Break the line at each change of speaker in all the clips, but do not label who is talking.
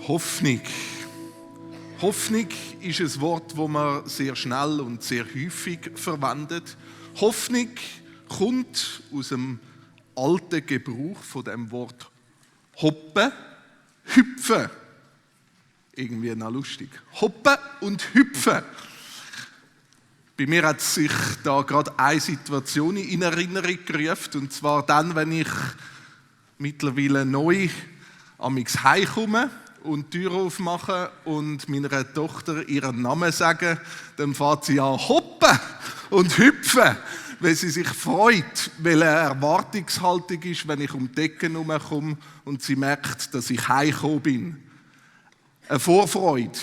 Hoffnung. Hoffnung ist ein Wort, das man sehr schnell und sehr häufig verwendet. Hoffnung kommt aus dem alten Gebrauch von dem Wort hoppen, hüpfen. Irgendwie noch lustig. Hoppen und hüpfen. Bei mir hat sich da gerade eine Situation in Erinnerung gerufen, und zwar dann, wenn ich mittlerweile neu amigs heimkomme und die Tür aufmache und meiner Tochter ihren Namen sagen, dann fängt sie an hoppen und hüpfen, weil sie sich freut, weil eine Erwartungshaltung ist, wenn ich um die Ecke herumkomme und sie merkt, dass ich heimgekommen bin. Eine Vorfreude,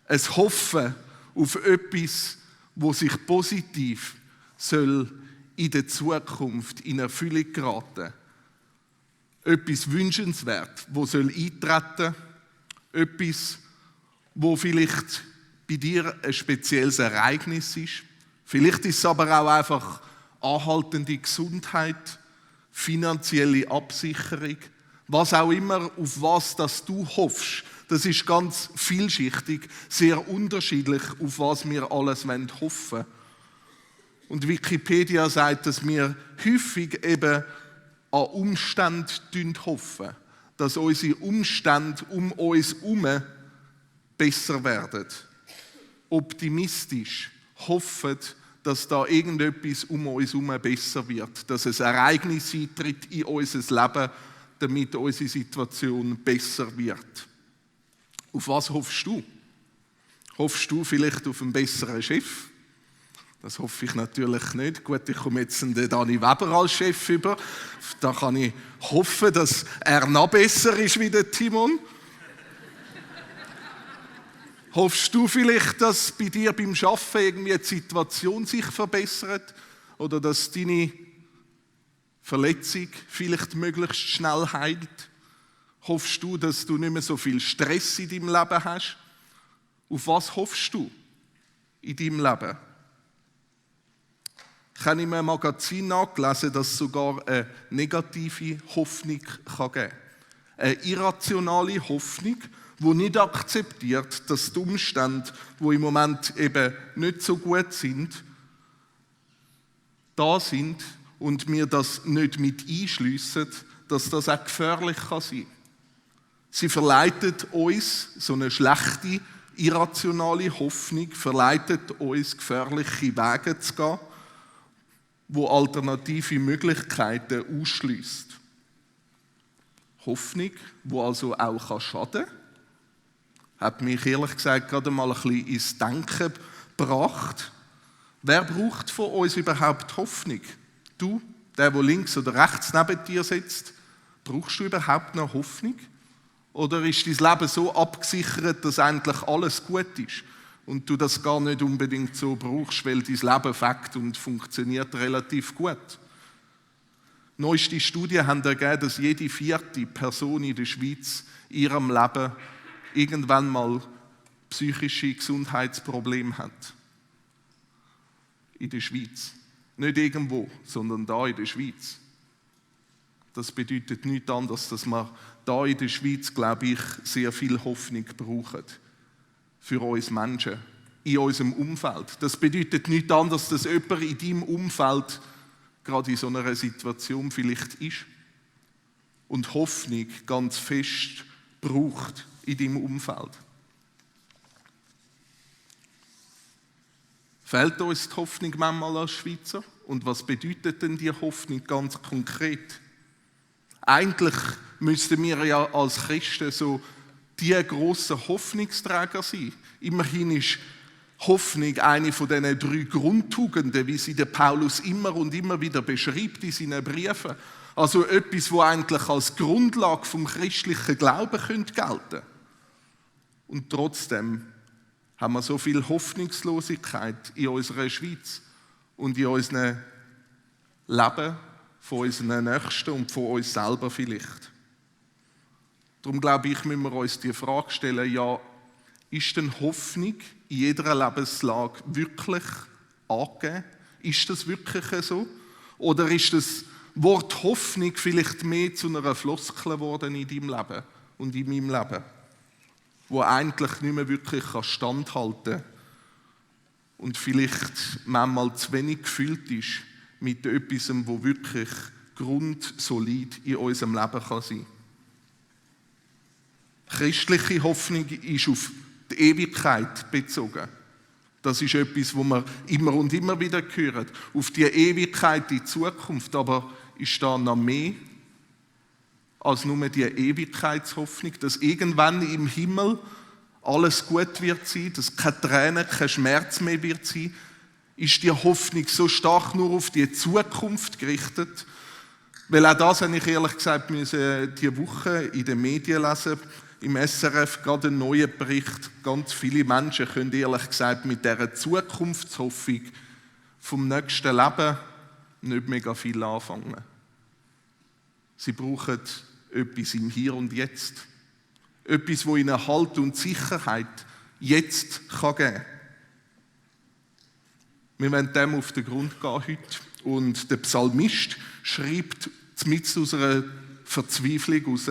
ein Hoffen auf etwas, wo sich positiv soll in der Zukunft in Erfüllung geraten. Etwas wünschenswert, wo soll eintreten, etwas, wo vielleicht bei dir ein spezielles Ereignis ist. Vielleicht ist es aber auch einfach anhaltende Gesundheit, finanzielle Absicherung, was auch immer, auf was das du hoffst. Das ist ganz vielschichtig, sehr unterschiedlich, auf was wir alles hoffen wollen. Und Wikipedia sagt, dass wir häufig eben an Umstände hoffen, dass unsere Umstände um uns herum besser werden. Optimistisch hoffen, dass da irgendetwas um uns herum besser wird, dass ein Ereignis eintritt in unser Leben, damit unsere Situation besser wird. Auf was hoffst du? Hoffst du vielleicht auf einen besseren Chef? Das hoffe ich natürlich nicht. Gut, ich komme jetzt den Dani Weber als Chef über. Da kann ich hoffen, dass er noch besser ist wie der Timon. Hoffst du vielleicht, dass bei dir beim Arbeiten irgendwie die Situation sich verbessert? Oder dass deine Verletzung vielleicht möglichst schnell heilt? Hoffst du, dass du nicht mehr so viel Stress in deinem Leben hast? Auf was hoffst du in deinem Leben? Ich habe in einem Magazin nachgelesen, dass es sogar eine negative Hoffnung geben kann. Eine irrationale Hoffnung, die nicht akzeptiert, dass die Umstände, die im Moment eben nicht so gut sind, da sind und wir das nicht mit einschliessen, dass das auch gefährlich sein kann. Sie verleitet uns, so eine schlechte, irrationale Hoffnung, verleitet uns, gefährliche Wege zu gehen, wo alternative Möglichkeiten ausschließt. Hoffnung, die also auch schaden kann, hat mich ehrlich gesagt gerade mal ein bisschen ins Denken gebracht. Wer braucht von uns überhaupt Hoffnung? Du, der links oder rechts neben dir sitzt, brauchst du überhaupt noch Hoffnung? Oder ist dein Leben so abgesichert, dass eigentlich alles gut ist und du das gar nicht unbedingt so brauchst, weil dein Leben fängt und funktioniert relativ gut? Neueste Studien haben ergeben, dass jede 4. Person in der Schweiz in ihrem Leben irgendwann mal psychische Gesundheitsprobleme hat. In der Schweiz. Nicht irgendwo, sondern da in der Schweiz. Das bedeutet nichts anderes, dass wir da in der Schweiz, glaube ich, sehr viel Hoffnung brauchen. Für uns Menschen. In unserem Umfeld. Das bedeutet nichts anderes, dass jemand in deinem Umfeld gerade in so einer Situation vielleicht ist. Und Hoffnung ganz fest braucht in deinem Umfeld. Fehlt uns die Hoffnung manchmal als Schweizer? Und was bedeutet denn die Hoffnung ganz konkret? Eigentlich müssten wir ja als Christen so die grossen Hoffnungsträger sein. Immerhin ist Hoffnung eine von diesen 3 Grundtugenden, wie sie der Paulus immer und immer wieder beschreibt in seinen Briefen. Also etwas, das eigentlich als Grundlage vom christlichen Glauben gelten könnte. Und trotzdem haben wir so viel Hoffnungslosigkeit in unserer Schweiz und in unserem Leben, von unseren Nächsten und von uns selber vielleicht. Darum glaube ich, müssen wir uns die Frage stellen, ja, ist denn Hoffnung in jeder Lebenslage wirklich angegeben? Ist das wirklich so? Oder ist das Wort Hoffnung vielleicht mehr zu einer Floskel geworden in deinem Leben und in meinem Leben? wo eigentlich nicht mehr wirklich standhalten kann und vielleicht manchmal zu wenig gefüllt ist mit etwas, wo wirklich grundsolid in unserem Leben kann sein. Christliche Hoffnung ist auf die Ewigkeit bezogen. Das ist etwas, wo wir immer und immer wieder hören. Auf die Ewigkeit, die Zukunft. Aber ist da noch mehr als nur die Ewigkeitshoffnung, dass irgendwann im Himmel alles gut wird sein, dass keine Tränen, kein Schmerz mehr wird sein? Ist die Hoffnung so stark nur auf die Zukunft gerichtet? Weil auch das habe ich ehrlich gesagt diese Woche in den Medien lesen. Im SRF gerade einen neuen Bericht. Ganz viele Menschen können ehrlich gesagt mit dieser Zukunftshoffnung vom nächsten Leben nicht mega viel anfangen. Sie brauchen etwas im Hier und Jetzt. Etwas, das ihnen Halt und Sicherheit jetzt geben kann. Wir wollen dem auf den Grund gehen heute. Und der Psalmist schreibt mitten aus einer Verzweiflung raus: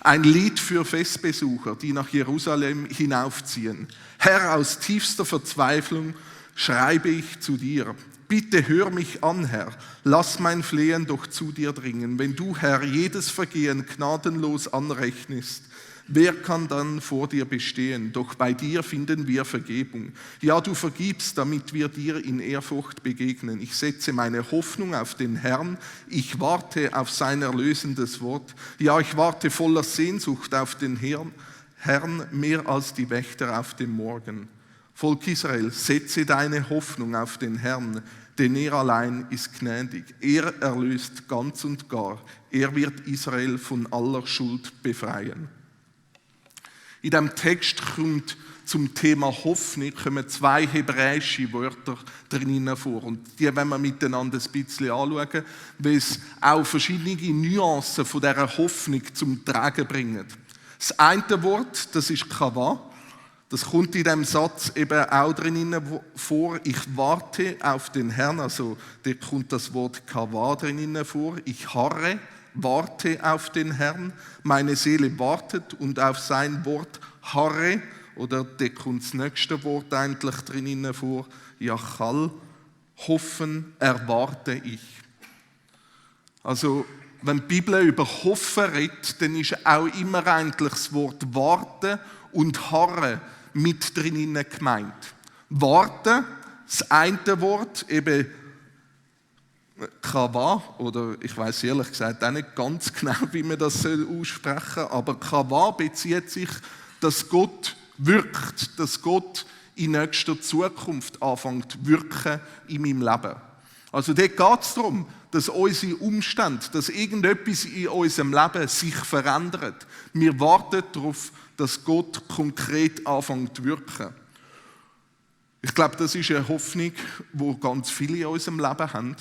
Ein Lied für Festbesucher, die nach Jerusalem hinaufziehen. Herr, aus tiefster Verzweiflung schreibe ich zu dir. Bitte hör mich an, Herr. Lass mein Flehen doch zu dir dringen. Wenn du, Herr, jedes Vergehen gnadenlos anrechnest, wer kann dann vor dir bestehen? Doch bei dir finden wir Vergebung. Ja, du vergibst, damit wir dir in Ehrfurcht begegnen. Ich setze meine Hoffnung auf den Herrn. Ich warte auf sein erlösendes Wort. Ja, ich warte voller Sehnsucht auf den Herrn, mehr als die Wächter auf den Morgen. Volk Israel, setze deine Hoffnung auf den Herrn, denn er allein ist gnädig. Er erlöst ganz und gar. Er wird Israel von aller Schuld befreien. In diesem Text kommt zum Thema Hoffnung kommen 2 hebräische Wörter drinnen vor. Und die wollen wir miteinander ein bisschen anschauen, weil es auch verschiedene Nuancen von dieser Hoffnung zum Tragen bringen. Das eine Wort, das ist Kavah. Das kommt in diesem Satz eben auch drinnen vor. Ich warte auf den Herrn. Also da kommt das Wort Kavah drinnen vor. Ich harre, warte auf den Herrn. Meine Seele wartet und auf sein Wort harre. Oder da kommt das nächste Wort eigentlich drinnen vor. Yachal, hoffen, erwarte ich. Also wenn die Bibel über Hoffen redet, dann ist auch immer eigentlich das Wort warten und harren mit drinnen gemeint. Warten, das eine Wort, eben Kavah, oder ich weiß ehrlich gesagt auch nicht ganz genau, wie man das aussprechen soll, aber Kavah bezieht sich, dass Gott wirkt, dass Gott in nächster Zukunft anfängt zu wirken in meinem Leben. Also dort geht es darum, dass unsere Umstände, dass irgendetwas in unserem Leben sich verändert. Wir warten darauf, dass Gott konkret anfängt zu wirken. Ich glaube, das ist eine Hoffnung, die ganz viele in unserem Leben haben.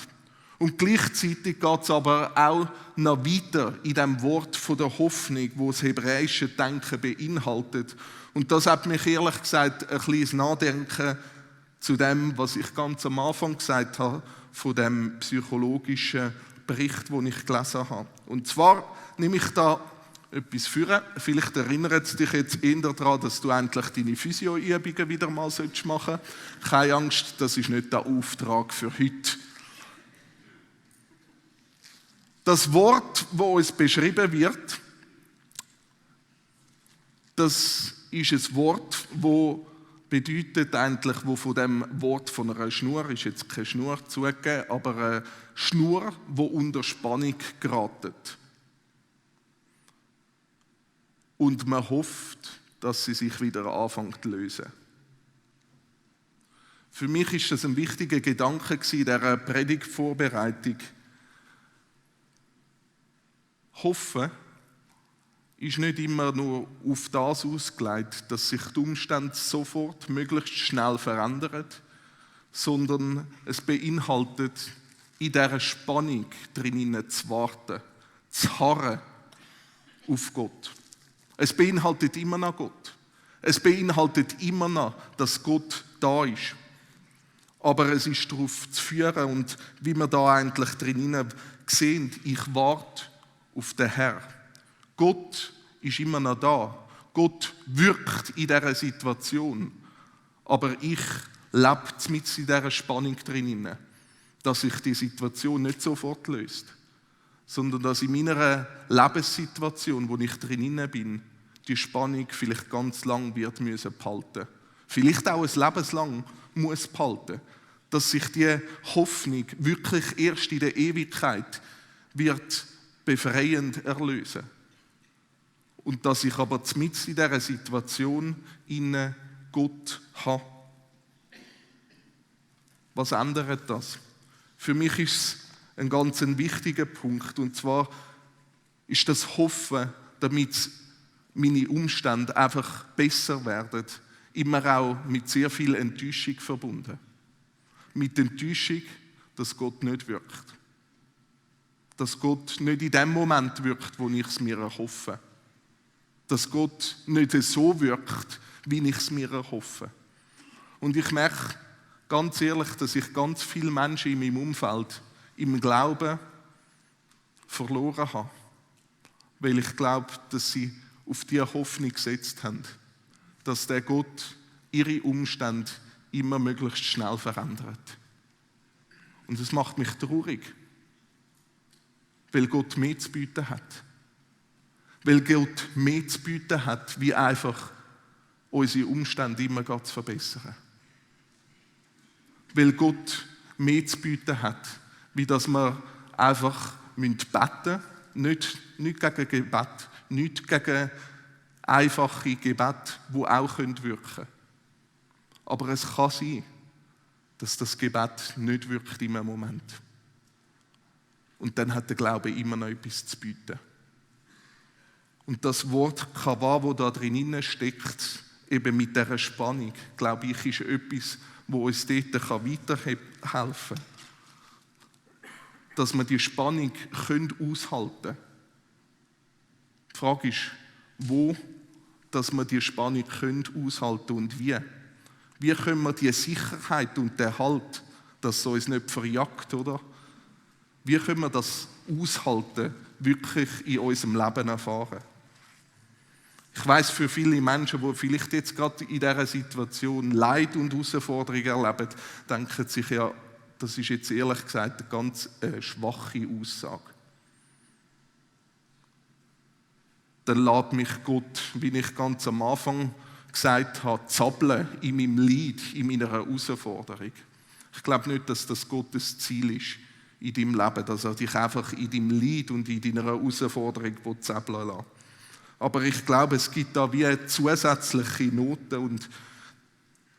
Und gleichzeitig geht es aber auch noch weiter in dem Wort von der Hoffnung, wo das hebräische Denken beinhaltet. Und das hat mich ehrlich gesagt ein kleines Nachdenken zu dem, was ich ganz am Anfang gesagt habe, von dem psychologischen Bericht, den ich gelesen habe. Und zwar nehme ich da etwas vor. Vielleicht erinnert es dich jetzt eher daran, dass du endlich deine Physio-Übungen wieder mal machen solltest. Keine Angst, das ist nicht der Auftrag für heute. Das Wort, das uns beschrieben wird, das ist ein Wort, das bedeutet eigentlich, wo von dem Wort von einer Schnur, ist jetzt keine Schnur zugegeben, aber eine Schnur, die unter Spannung geratet. Und man hofft, dass sie sich wieder anfängt zu lösen. Für mich ist das ein wichtiger Gedanke in dieser Predigtvorbereitung. Hoffen ist nicht immer nur auf das ausgelegt, dass sich die Umstände sofort möglichst schnell verändern, sondern es beinhaltet, in dieser Spannung drinnen zu warten, zu harren auf Gott. Es beinhaltet immer noch Gott. Es beinhaltet immer noch, dass Gott da ist. Aber es ist darauf zu führen und wie wir da eigentlich drinnen sehen, ich warte auf den Herrn. Gott ist immer noch da. Gott wirkt in dieser Situation, aber ich lebe mit in dieser Spannung drin, dass sich die Situation nicht sofort löst, sondern dass in meiner Lebenssituation, wo ich drin bin, die Spannung vielleicht ganz lang wird müssen behalten. Vielleicht auch ein Lebenslang muss behalten, dass sich die Hoffnung wirklich erst in der Ewigkeit wird befreiend erlösen. Und dass ich aber mitten in dieser Situation in Gott habe. Was ändert das? Für mich ist es ein ganz wichtiger Punkt, und zwar ist das Hoffen, damit meine Umstände einfach besser werden, immer auch mit sehr viel Enttäuschung verbunden. Mit Enttäuschung, dass Gott nicht wirkt. Dass Gott nicht in dem Moment wirkt, wo ich es mir erhoffe. Dass Gott nicht so wirkt, wie ich es mir erhoffe. Und ich merke ganz ehrlich, dass ich ganz viele Menschen in meinem Umfeld im Glauben verloren habe. Weil ich glaube, dass sie auf diese Hoffnung gesetzt haben, dass der Gott ihre Umstände immer möglichst schnell verändert. Und das macht mich traurig, weil Gott mehr zu bieten hat. Weil Gott mehr zu bieten hat, wie einfach unsere Umstände immer zu verbessern. Weil Gott mehr zu bieten hat, wie dass wir einfach beten müssen, nicht gegen Gebet, nicht gegen einfache Gebete, die auch wirken können. Aber es kann sein, dass das Gebet nicht wirkt in einem Moment. Und dann hat der Glaube immer noch etwas zu bieten. Und das Wort Kavah, das da drin steckt, eben mit dieser Spannung, glaube ich, ist etwas, das uns dort weiterhelfen kann. Dass wir die Spannung aushalten können. Die Frage ist, wo dass wir die Spannung aushalten können und wie. Wie können wir die Sicherheit und den Halt, dass es uns nicht verjagt, oder? Wie können wir das aushalten, wirklich in unserem Leben erfahren? Ich weiss, für viele Menschen, die vielleicht jetzt gerade in dieser Situation Leid und Herausforderungen erleben, denken sich ja, das ist jetzt ehrlich gesagt eine ganz schwache Aussage. Dann lässt mich Gott, wie ich ganz am Anfang gesagt habe, zappeln in meinem Leid, in meiner Herausforderung. Ich glaube nicht, dass das Gottes Ziel ist in deinem Leben, dass er dich einfach in deinem Leid und in deiner Herausforderung zappeln lässt. Aber ich glaube, es gibt da wie eine zusätzliche Note und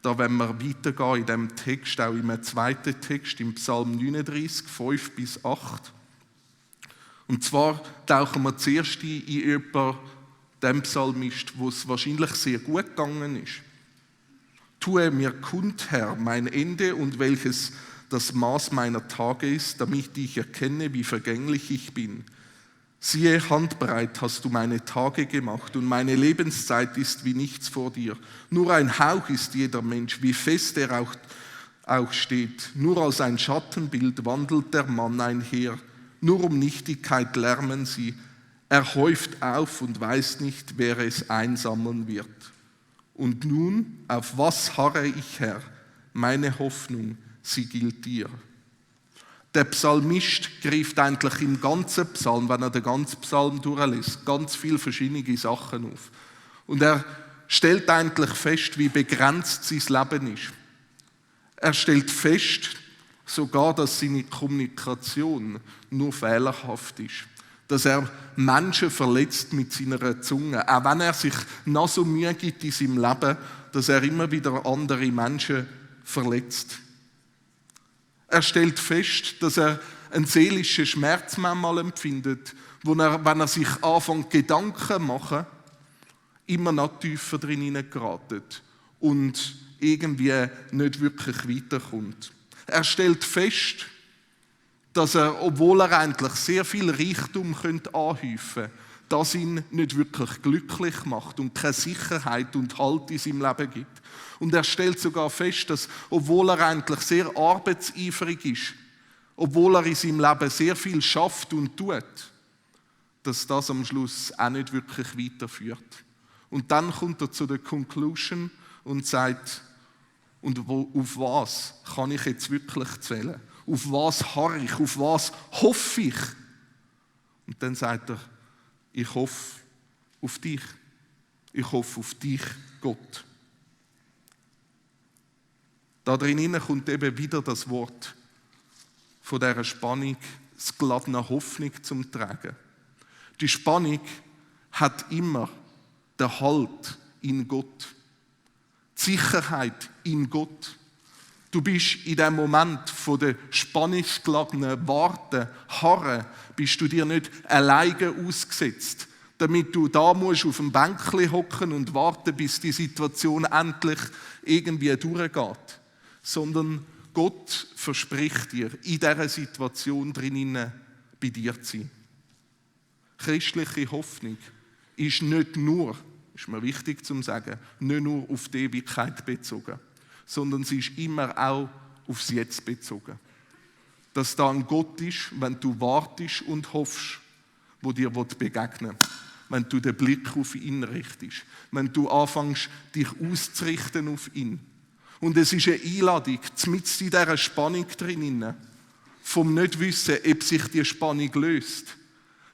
da wenn wir weitergehen in diesem Text, auch im zweiten Text, im Psalm 39, 5-8. Und zwar tauchen wir zuerst in jemanden, dem Psalmist, wo es wahrscheinlich sehr gut gegangen ist. Tue mir kund, Herr, mein Ende und welches das Maß meiner Tage ist, damit ich erkenne, wie vergänglich ich bin. Siehe, handbreit hast du meine Tage gemacht und meine Lebenszeit ist wie nichts vor dir. Nur ein Hauch ist jeder Mensch, wie fest er auch steht. Nur als ein Schattenbild wandelt der Mann einher. Nur um Nichtigkeit lärmen sie. Er häuft auf und weiß nicht, wer es einsammeln wird. Und nun, auf was harre ich, Herr? Meine Hoffnung, sie gilt dir. Der Psalmist greift eigentlich im ganzen Psalm, wenn er den ganzen Psalm durchliest, ganz viele verschiedene Sachen auf. Und er stellt eigentlich fest, wie begrenzt sein Leben ist. Er stellt fest, sogar, dass seine Kommunikation nur fehlerhaft ist. Dass er Menschen verletzt mit seiner Zunge. Auch wenn er sich noch so Mühe gibt in seinem Leben, dass er immer wieder andere Menschen verletzt. Er stellt fest, dass er einen seelischen Schmerz manchmal empfindet, wo er, wenn er sich anfängt, Gedanken machen, immer noch tiefer drin hineingeratet und irgendwie nicht wirklich weiterkommt. Er stellt fest, dass er, obwohl er eigentlich sehr viel Reichtum anhäufen könnte, das ihn nicht wirklich glücklich macht und keine Sicherheit und Halt in seinem Leben gibt. Und er stellt sogar fest, dass, obwohl er eigentlich sehr arbeitseifrig ist, obwohl er in seinem Leben sehr viel schafft und tut, dass das am Schluss auch nicht wirklich weiterführt. Und dann kommt er zu der Conclusion und sagt, auf was kann ich jetzt wirklich zählen? Auf was harre ich? Auf was hoffe ich? Und dann sagt er, ich hoffe auf dich. Ich hoffe auf dich, Gott. Da drinnen kommt eben wieder das Wort von dieser Spannung, das Gladner Hoffnung zum Tragen. Die Spannung hat immer den Halt in Gott, die Sicherheit in Gott. Du bist in dem Moment von der spannungsgeladenen Warten, Harren, bist du dir nicht alleine ausgesetzt, damit du da musst auf dem Bänkli hocken und warten, bis die Situation endlich irgendwie durchgeht, sondern Gott verspricht dir, in dieser Situation drinnen bei dir zu sein. Christliche Hoffnung ist nicht nur, ist mir wichtig zu sagen, nicht nur auf die Ewigkeit bezogen, sondern sie ist immer auch aufs Jetzt bezogen. Dass da ein Gott ist, wenn du wartest und hoffst, wo dir begegnen will. Wenn du den Blick auf ihn richtest. Wenn du anfängst, dich auszurichten auf ihn. Und es ist eine Einladung, mitten in dieser Spannung drinnen, vom Nichtwissen, ob sich die Spannung löst,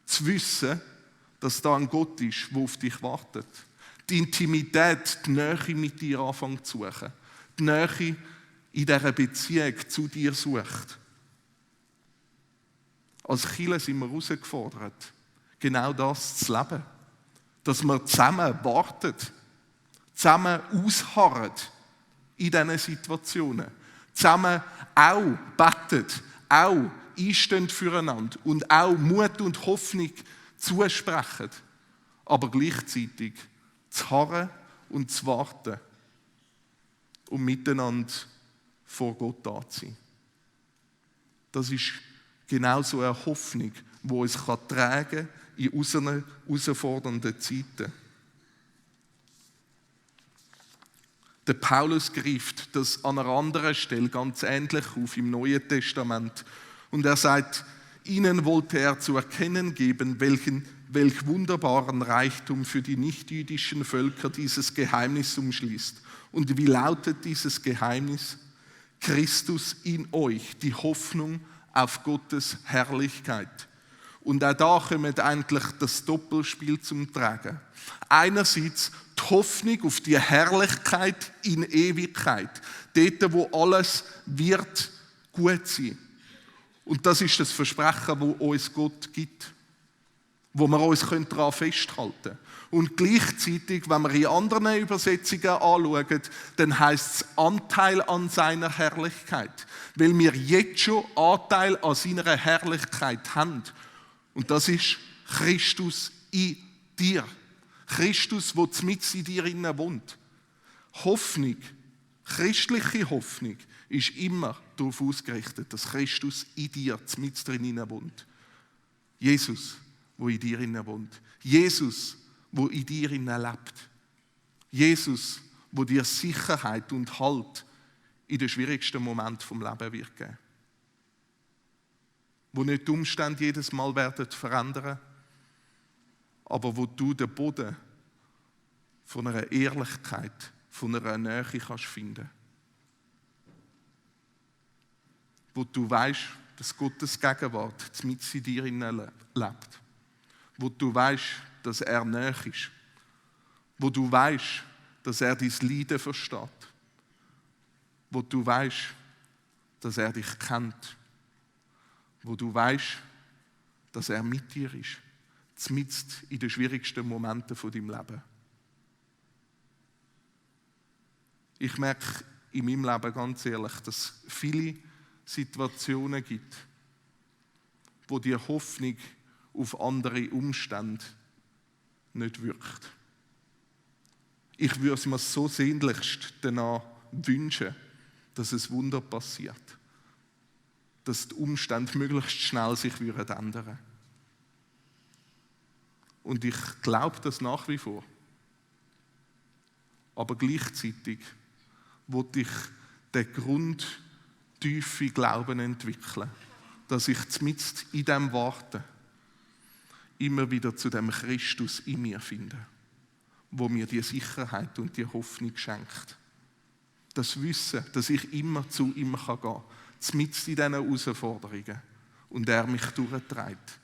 zu wissen, dass da ein Gott ist, der auf dich wartet. Die Intimität, die Nähe mit dir anfängt zu suchen. Die Nähe in dieser Beziehung zu dir sucht. Als Kirche sind wir herausgefordert, genau das zu leben. Dass wir zusammen warten, zusammen ausharren in diesen Situationen, zusammen auch beten, auch einstehen füreinander und auch Mut und Hoffnung zusprechen, aber gleichzeitig zu harren und zu warten, um miteinander vor Gott da zu sein. Das ist genau so eine Hoffnung, die uns tragen kann in unseren herausfordernden Zeiten. Der Paulus greift das an einer anderen Stelle ganz ähnlich auf im Neuen Testament. Und er sagt, ihnen wollte er zu erkennen geben, welch wunderbaren Reichtum für die nichtjüdischen Völker dieses Geheimnis umschließt. Und wie lautet dieses Geheimnis? Christus in euch, die Hoffnung auf Gottes Herrlichkeit. Und auch da kommt eigentlich das Doppelspiel zum Tragen. Einerseits die Hoffnung auf die Herrlichkeit in Ewigkeit. Dort, wo alles wird gut sein. Und das ist das Versprechen, das uns Gott gibt. Wo wir uns daran festhalten können. Und gleichzeitig, wenn wir in anderen Übersetzungen anschauen, dann heisst es Anteil an seiner Herrlichkeit. Weil wir jetzt schon Anteil an seiner Herrlichkeit haben. Und das ist Christus in dir. Christus, der mitten in dir innen wohnt. Hoffnung, christliche Hoffnung, ist immer darauf ausgerichtet, dass Christus in dir mitten drin wohnt. Jesus, der in dir innen wohnt. Jesus, der in dir innen lebt. Jesus, der dir Sicherheit und Halt in den schwierigsten Momenten vom Leben wird geben. Wo nicht die Umstände jedes Mal werden verändern, aber wo du den Boden von einer Ehrlichkeit, von einer Nähe kannst finden. Wo du weißt, dass Gottes Gegenwart mitten in dir lebt. Wo du weißt, dass er näher ist. Wo du weißt, dass er dein Leiden versteht. Wo du weißt, dass er dich kennt. Wo du weißt, dass er mit dir ist, mitten in den schwierigsten Momenten von deinem Leben. Ich merke in meinem Leben ganz ehrlich, dass es viele Situationen gibt, wo die Hoffnung auf andere Umstände nicht wirkt. Ich würde es mir so sehnlichst danach wünschen, dass es Wunder passiert. Dass die Umstände möglichst schnell sich ändern würden. Und ich glaube das nach wie vor. Aber gleichzeitig wollte ich den grundtiefen Glauben entwickeln, dass ich mitten in diesem Warten immer wieder zu dem Christus in mir finde, wo mir die Sicherheit und die Hoffnung schenkt. Das Wissen, dass ich immer zu ihm gehen kann, mitten in diesen Herausforderungen und er mich durchträgt.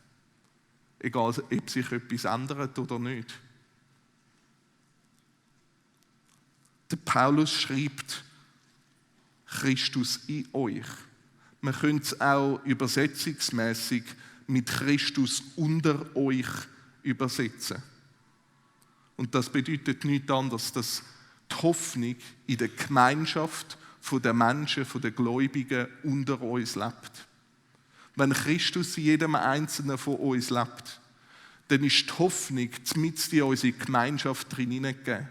Egal, ob sich etwas ändert oder nicht. Der Paulus schreibt, Christus in euch. Man könnte es auch übersetzungsmäßig mit Christus unter euch übersetzen. Und das bedeutet nichts anderes, dass die Hoffnung in der Gemeinschaft der Menschen, der Gläubigen unter uns lebt. Wenn Christus in jedem Einzelnen von uns lebt, dann ist die Hoffnung mitten in unsere Gemeinschaft hineingegeben.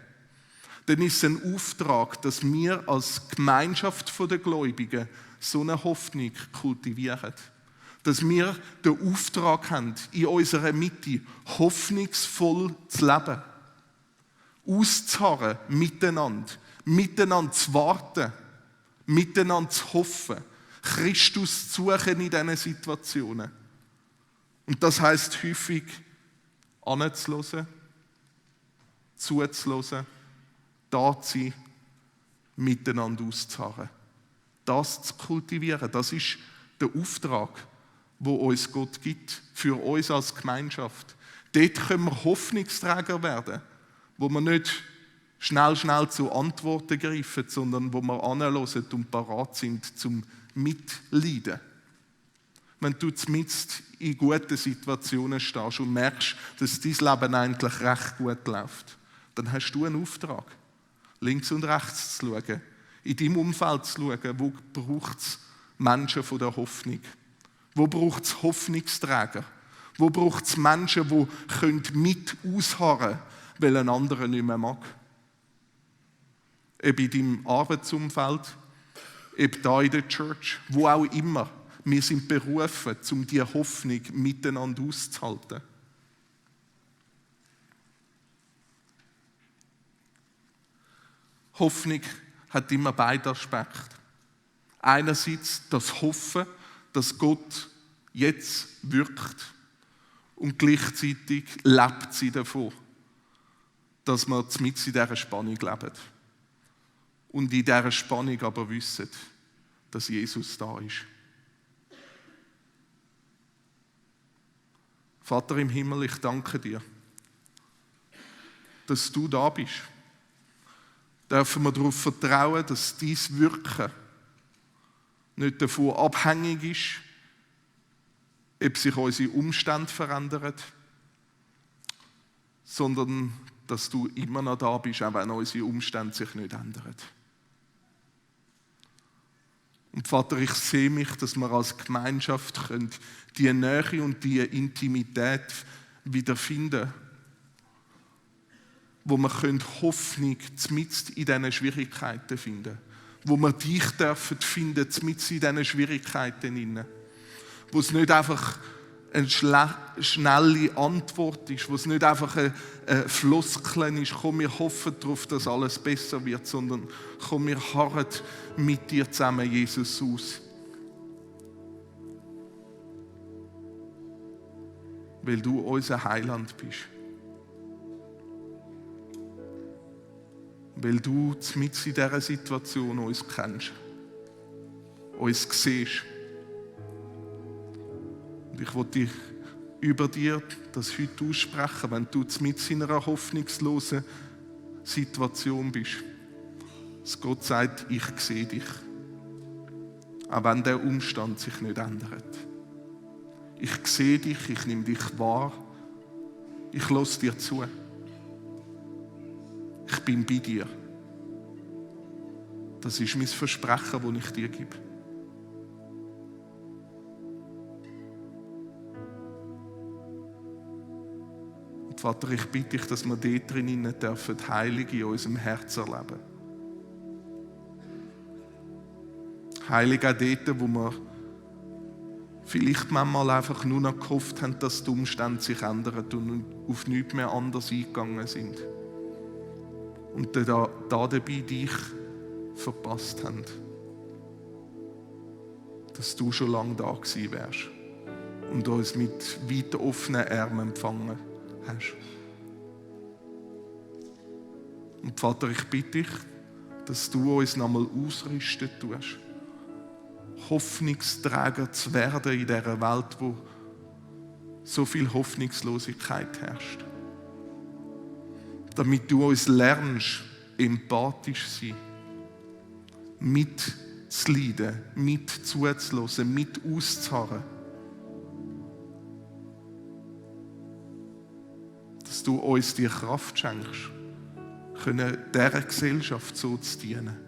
Dann ist es ein Auftrag, dass wir als Gemeinschaft der Gläubigen so eine Hoffnung kultivieren. Dass wir den Auftrag haben, in unserer Mitte hoffnungsvoll zu leben. Auszuharren miteinander zu warten, miteinander zu hoffen, Christus zu suchen in diesen Situationen. Und das heisst häufig, anzuhören, zuzuhören, da zu sein, miteinander auszuharren. Das zu kultivieren, das ist der Auftrag, den uns Gott gibt, für uns als Gemeinschaft. Dort können wir Hoffnungsträger werden, wo wir nicht schnell zu Antworten greifen, sondern wo wir anhören und parat sind zum Mitleiden. Wenn du mitten in guten Situationen stehst und merkst, dass dein Leben eigentlich recht gut läuft, dann hast du einen Auftrag, links und rechts zu schauen, in deinem Umfeld zu schauen, wo braucht es Menschen von der Hoffnung, wo braucht es Hoffnungsträger, wo braucht es Menschen, die mit ausharren können, weil ein anderer nicht mehr mag. Ob in deinem Arbeitsumfeld, ob da in der Church, wo auch immer. Wir sind berufen, um diese Hoffnung miteinander auszuhalten. Hoffnung hat immer beide Aspekte. Einerseits das Hoffen, dass Gott jetzt wirkt und gleichzeitig lebt sie davon, dass wir mitten in dieser Spannung leben. Und in dieser Spannung aber wissen, dass Jesus da ist. Vater im Himmel, ich danke dir, dass du da bist. Dürfen wir darauf vertrauen, dass dein Wirken nicht davon abhängig ist, ob sich unsere Umstände verändern, sondern dass du immer noch da bist, auch wenn unsere Umstände sich nicht ändern. Und Vater, ich sehe mich, dass wir als Gemeinschaft die Nähe und die Intimität wiederfinden, wo wir Hoffnung mitten in diesen Schwierigkeiten finden, wo wir dich dürfen finden mitten in diesen Schwierigkeiten, wo es nicht einfach eine schnelle Antwort ist, wo es nicht einfach ein Floskeln ist, komm, wir hoffen darauf, dass alles besser wird, sondern komm, wir harren mit dir zusammen, Jesus, aus. Weil du unser Heiland bist. Weil du mitten in dieser Situation uns kennst, uns siehst. Und ich will dich über dir das heute aussprechen, wenn du mitten in einer hoffnungslosen Situation bist. Dass Gott sagt, ich sehe dich. Auch wenn der Umstand sich nicht ändert. Ich sehe dich, ich nehme dich wahr. Ich höre dir zu. Ich bin bei dir. Das ist mein Versprechen, das ich dir gebe. Und Vater, ich bitte dich, dass wir dort drinnen dürfen Heilung in unserem Herz erleben. Heilung auch dort, wo wir vielleicht manchmal einfach nur noch gehofft haben, dass die Umstände sich ändern und auf nichts mehr anders eingegangen sind. Und da dabei dich verpasst haben. Dass du schon lange da gewesen wärst und uns mit weit offenen Armen empfangen hast. Und Vater, ich bitte dich, dass du uns nochmal ausrüsten tust, Hoffnungsträger zu werden in dieser Welt, wo so viel Hoffnungslosigkeit herrscht. Damit du uns lernst, empathisch zu sein, mitzuleiden, mit zuzuhören, mit auszuharren. Dass du uns die Kraft schenkst, können dieser Gesellschaft so zu dienen.